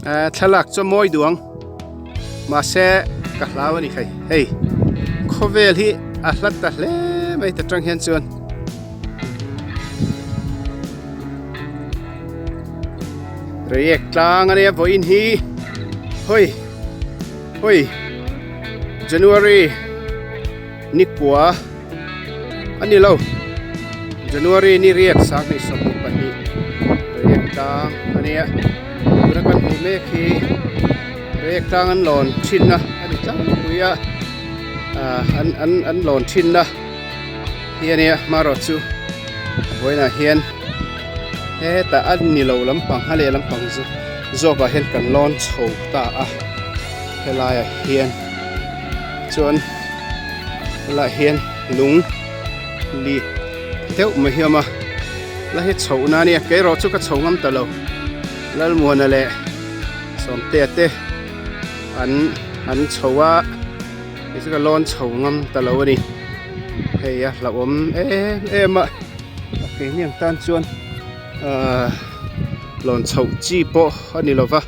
Thlalak chu a mawi duh ang mahse ka hlau a ni hei hei khawvel hi a hlat ta hle mai ta tang hian chuan. Reiek tlang a nia vawiin hi hawi hawi January ni kua a ni lo January ni riat 2022 Reiek tlang a nia tuna kan hmuh mek hi Reiek tlang an lawn thinna a ni tlangpui a ah an an an lawn thinna hi a nia hmarawh chu vawiinah hian hetah a ni lo lampang a leh lampang zawkah hian kan lawn chho ta a helaiah hian chuan helaiah hian lung li deuh mai hi a awm a la hi chhoh na ania kei erawh chu ka chho ngam ta lo Lalmuana leh Sawmtea te an an chho a. Hei chu ka lawn chho ngam ta lo a ni hei a hlauhawm em em a a keini ang tan chuan ahh lawn chhoh chi pawh a ni lo va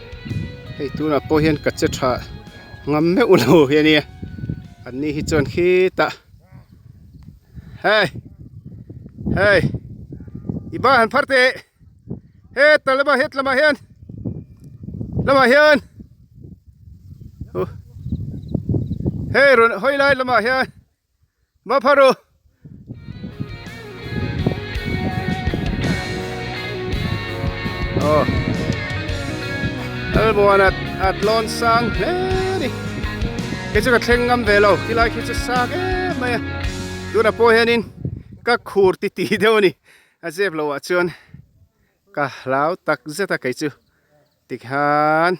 hei tunah pawh hian ka che tha ngam meuh lo hi a nia an ni hi chuan khitah hei hei i ban han phar teh heta lamah het lamah hian lamah hian. Hei rawn hawi lai lamah hian Mapharu aw Lalmuan at at lawn sang hle a ni kei chu ka thleng ngam ve lo khilai khi chu sang em mai a tunah pawh hianin ka khur ti ti deuh a ni a zep loh ah chuan ka hlau tak zet a kei chu. Tikhan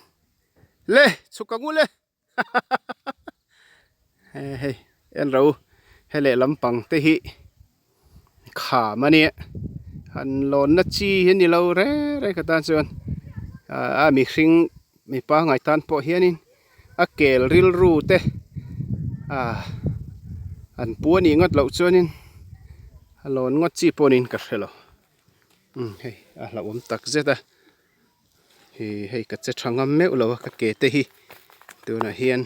le chhuk ka ngu le hei en ro he leh lampang te hi kham a nia han lawnna chi hi a ni lo reng reng ka tan chuan a mihring mi pangngai tan pawh hianin a kel rilru te ah an pu a nih ngawt loh chuanin a lawn ngawt chi pawh niin ka hre lo umm hei a hlauhawm tak zet a. Ih hei ka che tha ngam meuh lo a ka ke te hi tunah hian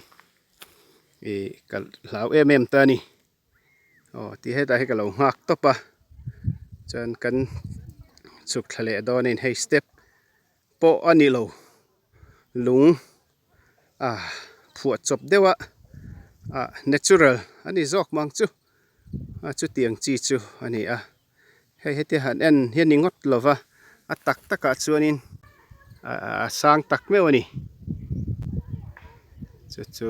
ih ka hlau em em ta a ni aw ti hetah hi ka lo nghak tawp a chuan kan chhuk thla leh dawnin hei step pawh a ni lo lung ah phuah chawp deuh a ah natural a ni zawk mang chu a chutiang chi chu a ni a. Hei heti han en hian ni ngawt lo va, a tak takah chuanin a sang tak meuh a ni. Chu chu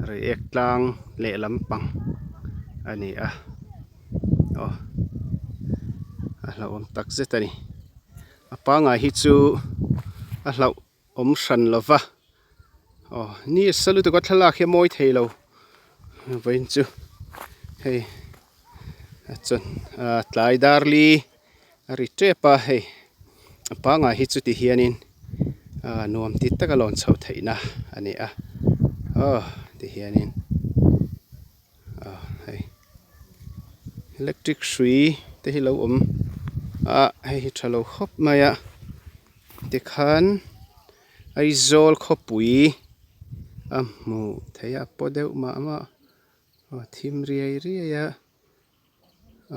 reiek tlang lehlam pang a ni a, aw a hlauhawm tak zet a ni. A pangngai hi chu a hlauhawm hran lo va, aw ni a sa lutuk a thlalak hi a mawi thei lo vawiin chu hei. Chuan tlai dar li a ri tep a hei a pangngai hi chuti hianin nuam ti taka lawn chhoh theihna a ni a aw ti hianin aw hei electric hrui te hi lo awm a hei hi tha lo khawp mai a tikhan Aizawl khawpui a hmuh theih a paw deuh mah mah. Aw thim riai riai a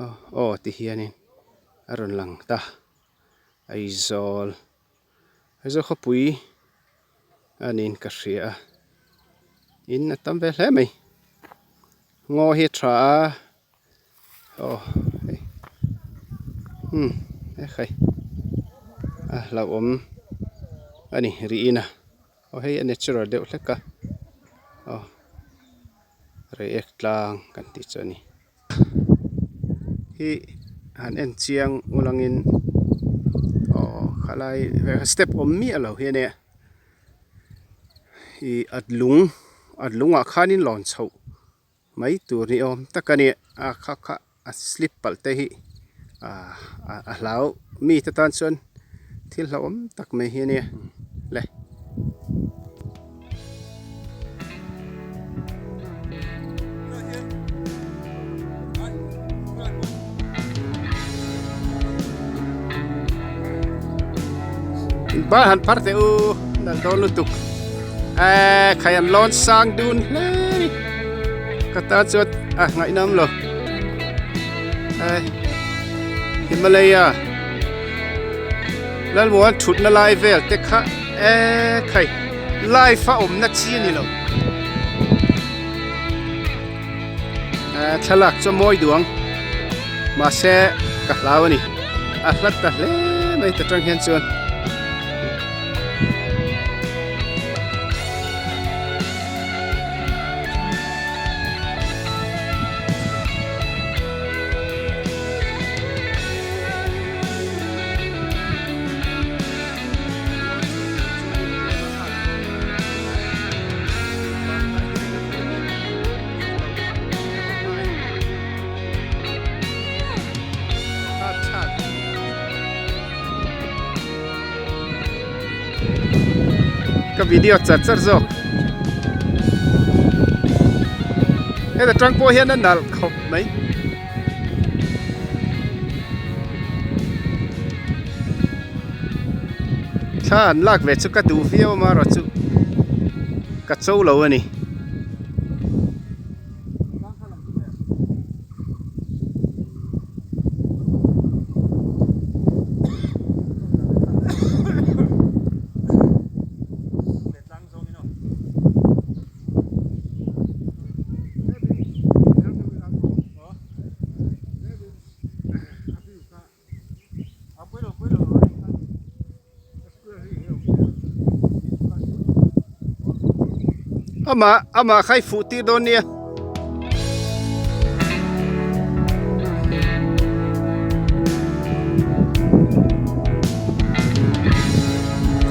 aw aw ti hianin a rawn lang ta Aizawl Aizawl khawpui a niin ka hria a in a tam ve hle mai ngaw hi a tha a aw hei umm ekhai a hlauhawm a ni rih in a. Aw hei a natural deuh hlek a aw reiek tlang kan tih chu a ni hi han en chiang ulangin aw khalai step awm miah lo hi a nia ih at lung at lungah khanin lawn chhoh mai tur ni awm tak a ni a kha kha a slip palh te hi ah a hlau mi te tan chuan thil hlauhawm tak mai hi a nia le. Ban han phar teh u. Nalh dawn lutuk. Eee khai an lawn sang dun hle a ni. Ka tan chuan a ngaihnawm lo. Eee Himalaya Lalmuan thutna lai vel te kha eee khai live a awmna chi a ni lo. Eee thlalak chu a mawi duh ang mahse ka hlau a ni a hlat ta hle mai ta tang hian chuan. Ka video char char zawk heta tang pawh hian a nalh khawp mai. Thla an lak ve chu ka duh viau amaherawh chu ka cho lo a ni. Amah amah kha i fuh tir dawn nia.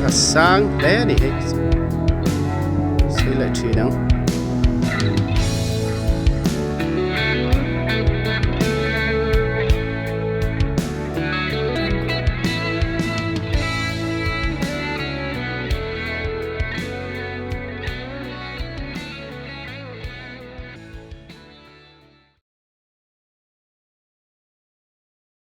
A sang hle a ni hei. Sei leh thin ang.